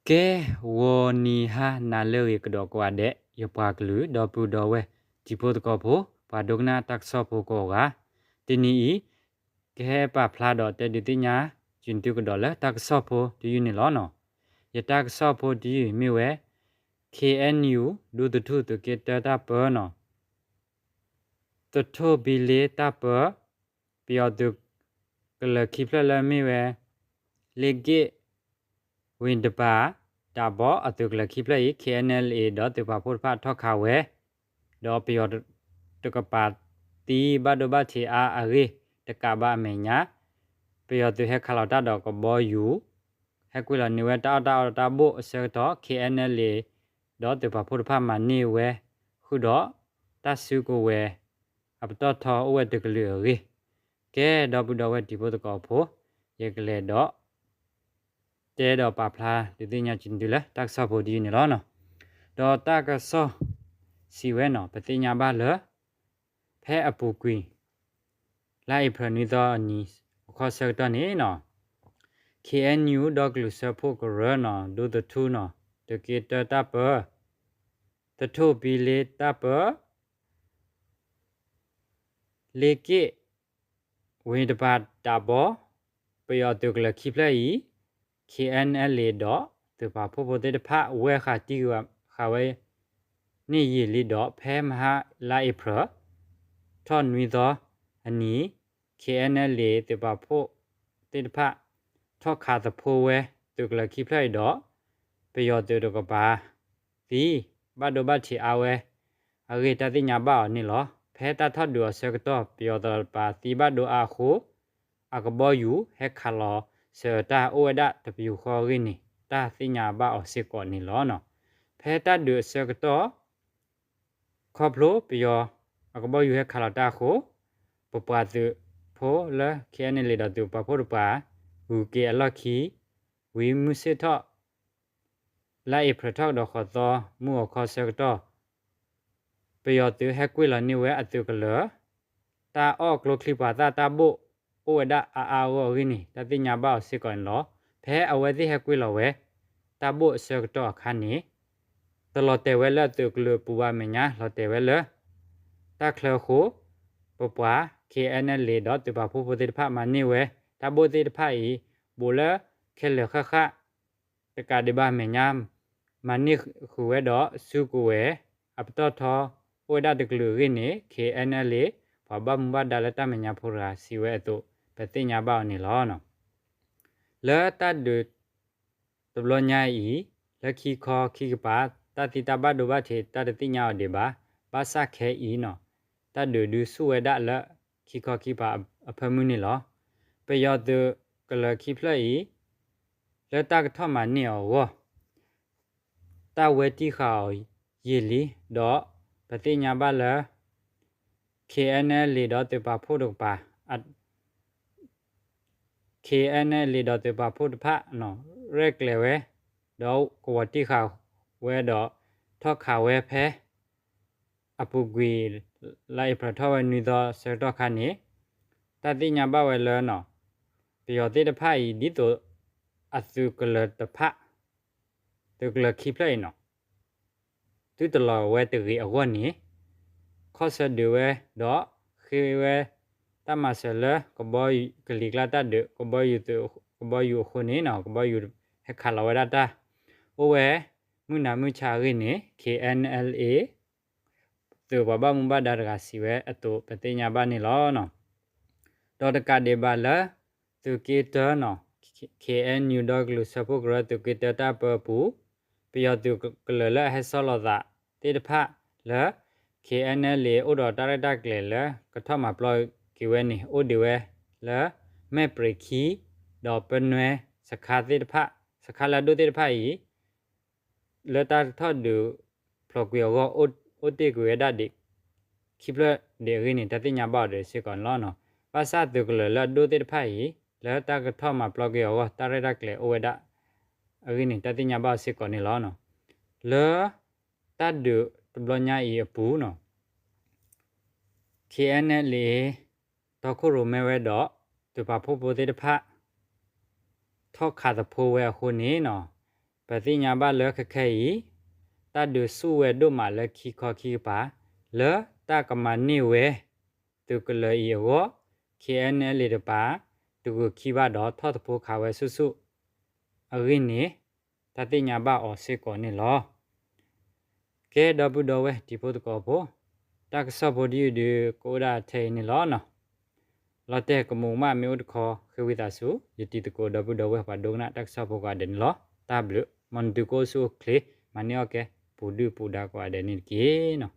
ကဲ, ဂီၤနံၤဟါနၤလၢအဂ့ၤကဒီးကိးဂၤဒဲး ယပှၤကလုာ် ဒီပုၢ်ဒီဝဲၢ် တံၤဖိသကိးဖိ ပှၤဒိကနၣ်တၢ်ကစီၣ်ဖိကိးဂၤ, တနံၤအံၤ ကဟဲပာ်ဖျါဒီးတဲဒုးသ့ၣ်ညါ က့ၤသုကဒီးလၢတၢ်ကစီၣ်ဖိတယုၢ်န့ၣ်လီၤနီၤ. ယတၢ်ကစီၣ်ဖိတယုၢ်မ့ၢ်ဝဲ ခ့ၣ်အဲၣ်ယူၣ် ဒူသထူၣ်သုးက့တၢတၢ်ပၢနီၤ သထူၣ်ဘံလ့တၢ်ပၢ, ပယီၤသုးကလၢၤခံဖျၢၣ်လၢမ့ၢ်ဝဲ လ့က့ၣ် ဝ့ၢ်တပၤ တၢ်ဘီအသုးကလၢၤခံဖျၢၣ်အံၤ ခ့ၣ်အဲၣ်ယူၣ် ဒီးသုးပာ်ဖှိၣ်တဖၣ်ထီၣ်ခးဝဲ, ဒီးပယီၤတကပၤသံဘၣ်ဒိဘၣ်ထံးအါအဂ့ၢ် တကးဘၣ်အမဲာ်ညါ ပယီၤသုးဟဲခးလီၤတၢ်ဒီးကဘီယူၤ ဟဲကွံာ်လီၤန့ၢ်ဝဲတၢ်အီၣ်တၢ်အီတၢ်ဘိၣ်အဆၢကတီၢ် ခ့ၣ်အဲၣ်ယူၣ် ဒီးသုးပာ်ဖှိၣ်တဖၣ်မၤန့ၢ်ဝဲဃုာ်ဒီး တၢ်စုကဝဲၤအပတီၢ်ထီအိၣ်ဝဲတကလုာ်အဂ့ၢ်, ကဲဒီပုၢ်ဒီဝဲၢ်တံၤဖိသကိးဖိ, ယကလဲၤဒီး တဲဒီးပာ်ဖျါဒုးသ့ၣ်ညါက့ၤသုလၢတၢ်ကစီၣ်ဖိတယုၢ်န့ၣ်လီၤ. ဒီးတၢ်ကစီၣ်စံးဝဲနီၤ ပသ့ၣ်ညါဘၣ်လၢ ဖဲအပူၤကွံာ် လါအ့ဖြ့ၣ်နွံသီအနံၤ အခီဆၢကတီၢ်န့ၣ်နီၤ ခ့ၣ်အဲၣ်ယူၣ် ဒီကလုာ်စၢဖှိၣ်ကရၢနီၤ ဒူသထူၣ်နီၤ သုးက့တၢတၢ်ပၢ, သထူၣ်ဘံလ့တၢ်ပၢ လ့က့ၣ် ဝ့ၢ်တပၤတၢ်ဘီ ပယီၤသုးကလၢၤခံဖျၢၣ်အံၤ ခ့ၣ်အဲၣ်ယူၣ် ဒီးသုးပာ်ဖှိၣ်ဖိသ့ၣ်တဖၣ် ဝဲဃာ်တံၢ်ဃာ်ဝဲ န့ၢ်ယံာ်လံဒီး ဖဲမဟါလါအ့ဖြ့ၣ် ထီၣ်နွံသီအနံၤ ခ့ၣ်အဲၣ်ယူၣ် သုးပာ်ဖှိၣ်သ့ၣ်တဖၣ် ထီၣ်ခးသဖိဝဲ သုးကလၢၤခံဖျၢၣ်အံၤဒီး ပယီၤသုးတကပၤ သံ ဘၣ်ဒိဘၣ်ထံးအါဝဲ အဂ့ၢ်တၢ်သ့ၣ်ညါဘၣ်အီၤန့ၣ်လီၤ. ဖဲတၢ်ထီၣ်ဒုးအဆၢကတီၢ် ပယီၤသုးတကပၤသံဘၣ်ဒိအါအဃိ အကဘီယူၤဟဲခးလီၤစၢၤတၢ်အိၣ်ဝဲဒၣ်တပယူာ်ဃီအဂ့ၢ်န့ၣ် တၢ်သ့ၣ်ညါဘၣ်အီၤစ့ၢ်ကီးန့ၣ်လီၤ. ဖဲတၢ်ဒုးအဆၢကတီၢ် ခီဖျိပယီၤအကဘီယူၤဟဲခးလီၤတၢ်အဃိ ပပှၤသုးဖိလၢ ခ့ၣ်အဲၣ်ယူၣ် ဒီးသုးပာ်ဖှိၣ်တကပၤ ဂုၤက့ၤအလီၢ်ခံ ဝံၤမုၢ်ဆ့ၣ်ထီၣ် လါအ့ဖြ့ၣ်ထီၣ်ကဒီးဃိးသီ မုၢ်အခီဆၢကတီၢ် ပယီၤသုးဟဲကွံာ်လီၤန့ၢ်ဝဲအသုးကလၢၤ တၢ်အီၣ်ကျိချံပှၤသၣ်တၢ်ဘိၣ် အိၣ်ဝဲဒၣ်အါအါဂီၢ်ဂီၢ်အဂ့ၢ်န့ၣ် တၢ်သ့ၣ်ညါဘၣ်အီၤစ့ၢ်ကီးန့ၣ်လီၤ. ဖဲအဝဲသ့ၣ်ဟဲကွံာ်လီၤဝဲ တၢ်ဘိၣ်အဆၢကတီၢ်အခါန့ၣ် တလီၤတဲာ်ဝဲလၢအသုးကလၢၤအပူၤဘၣ်အမဲာ်ညါ လီၤတဲာ်ဝဲလၢ တၢ်ချၢအဃိ ပပှၤ ခ့ၣ်အဲၣ်ယူၣ် ဒီးသုးပာ်ဖှိၣ်ဖိသ့ၣ်တဖၣ်မၤန့ၢ်ဝဲ တၢ်ဘိၣ်သ့ၣ်တဖၣ်အံၤ ဘူးလၢခဲလၢာ်ဃၣ်ဃၣ် တကးဒံးဘၣ်အမဲာ်ညါ မၤန့ၢ်ဃုာ်ဝဲဒီးစုကဝဲၤ အပတီၢ်ထီ အိၣ်ဝဲဒၣ်တကလုာ်အဂ့ၢ်န့ၣ် ခ့ၣ်အဲၣ်ယူၣ် ပှၤဘၣ်မူဘၣ်ဒါလၢတၢ်မဲာ်ညါဖိတဂၤစံးဝဲအသိး ပသ့ၣ်ညါဘၣ်အီၤန့ၣ်လီၤ. လၢတၢ်ဒုးတဘျီညါအံၤ လၢခံခီခံကပၤ တၢ်သံတၢ်ဘၣ်ဒိဘၣ်ထံး တၢ်တသ့ၣ်ညါအီၤဒံးဘၣ်. ဘၣ်ဆၣ်ခဲအံၤနီၤ တၢ်ဒုးဒုးဆူၣ်ဝဲဒၣ်လၢခံခီခံကပၤအဖၢမုၢ်န့ၣ်လီၤ. ပယီၤသုးကလၢၤခံဖျၢၣ်အံၤ လၢတၢ်ကထီၣ်မၤန့ၢ်အီၤအဂီၢ် တၢ်ဝဲတံၢ်ဃာ်အီၤယံာ်လံ ဒီးပသ့ၣ်ညါဘၣ်လၢ ခ့ၣ်အဲၣ်ယူၣ် ဒီးသုးပာ်ဖှိၣ်တကပၤ ခ့ၣ်အဲၣ်ယူၣ် ဒီးသုးပာ်ဖှိၣ်တဖၣ် ရဲၣ်ကျဲၤဝဲ ဒီးကဝီၤတံၢ်ဃာ်ဝဲဒီး ထီၣ်ခးဝဲဖဲ အပူၤကွံာ် လါအ့ဖြ့ၣ်ထီၣ်ဝဲနွံသီဆၢကတီၢ်ခါန့ၣ် တၢ်သ့ၣ်ညါဘၣ်ဝဲလၢနီၤ ပယီၤသ့ၣ်တဖၣ်အံၤ ဒ်သိးအသုးကလၢၤတဖၣ် သုးကလၢၤခံဖျၢၣ်အံၤနီၤ သုတလီၤဝဲတဂ့ၤအဂီၢ်န့ၣ် ခီၣ်ဆၢဒုးဝဲ ဒီးဃ့ဝဲ တၢ်မၤစၢၤလၢ ကဘီယူၤ ကလံၤကျါတၢ်ဒုး ကဘီယူၤသုး ကဘီယူၤအဃိန့ၣ်နီၤ ကဘီယူၤဟဲခးလီၤဝဲဒၣ်တၢ် အိၣ်ဝဲ မုၢ်နၤမုၢ်ဆါအဂ့ၢ်န့ၣ် ခ့ၣ်အဲၣ်ယူၣ် သုးပှၤဘၣ်မူဘၣ်ဒါတဂၤစံးဝဲအသိး ပသ့ၣ်ညါဘၣ်န့ၣ်လီၤ. ဒီးတကးဒံးဘၣ်လၢ သုးက့တၢနီၤ ခ့ၣ်အဲၣ်ယူၣ် ဒီကလုာ်စၢဖှိၣ်ကရၢ သုးက့တၢတၢ်ပၢပူၤ ပယီၤသုးကလၢၤလၢအဟဲဆီလီၤသးသ့ၣ်တဖၣ်လၢ ခ့ၣ်အဲၣ်ယူၣ် အိၣ်ဒီးတၢ်ရဲၣ်တၢ်ကျဲၤလၢ ကထီၣ်မၤပျီက့ၤဝဲန့ၣ် အိၣ်ဒံးဝဲလၢ မဲၢ်ပြံၤခံ ဒီးပနွဲ စခါသ့ၣ်တဖၣ် စခါလၢအဒိၣ်သ့ၣ်တဖၣ်အံၤ လၢတၢ်ထီၣ်ဒုးဖျိးကွံာ်အဂီၢ် အိၣ်တ့ၢ်ကွံာ်ဝဲဒၣ်ဒံး ခံဖျၢၣ်ဒံးအဂ့ၢ်န့ၣ် တၢ်သ့ၣ်ညါဘၣ်အီၤဒီးစ့ၢ်ကီးန့ၣ်လီၤ. ဘၣ်ဆၣ်သုးကလၢၤလၢအဒိၣ်သ့ၣ်တဖၣ်အံၤ လၢတၢ်ကထီၣ်မၤပျီက့ၤအဂီၢ် တၢ်ရဲၣ်တၢ်ကျဲၤအိၣ်ဝဲဒၣ်အဂ့ၢ်န့ၣ် တၢ်သ့ၣ်ညါဘၣ်အီၤစ့ၢ်ကီးန့ၣ်လီၤ. လၢတၢ်ဒုးတဘျီညါအံၤအပူၤနီၤ ခ့ၣ်အဲၣ်ယူၣ် တီခိၣ်ရိၣ်မဲဝဲဒီး သုးပာ်ဖှိၣ်ဖိသ့ၣ်တဖၣ် ထီၣ်ခးသဖိဝဲအဃိန့ၣ်နီၤ ပသ့ၣ်ညါဘၣ်လၢခဲခဲအံၤ တၢ်ဒုးဆူၣ်ဝဲဒိၣ်မးလၢခံခီခံကပၤ လၢတၢ်ကမၤန့ၢ်ဝဲ သုးကလၢၤအံၤအဂီၢ် KNLA တပၤ တဂုာ်ခံဘၣ်ဒီးထီၣ်သဖိခးဝဲဆူၣ်ဆူၣ် အဂ့ၢ်န့ၣ် တၢ်သ့ၣ်ညါဘၣ်အီၤစ့ၢ်ကီးန့ၣ်လီၤ. ကဲ ဒီပုၢ်ဒီဝဲၢ်တံၤဖိသကိးဖိ, တၢ်ကစီၣ်ဖိတယုၢ်ဒုးကအိၣ်ဒၣ်ထဲအံၤန့ၣ်လီၤ. လီၤတဲာ်ကမူးကမၣ်မ့ၢ်အိၣ်တခီ ဃ့ဝံသးစူၤ ယတံၤသကိးဒီပုၢ်ဒီဝဲၢ်ပှၤဒိကနၣ်တၢ်ကစီၣ်ဖိကိးဂၤဒဲးန့ၣ်လီၤ. တၢ်ဘျုး, မ်နသုကအိၣ်ဆူၣ်အိၣ်ချ့ မၤန့ၢ်အီၣ်ကဲ ပူၤဒုၣ်ပူၤဒါကိးဂၤဒဲးန့ၣ်တက့ၢ်နီၤ.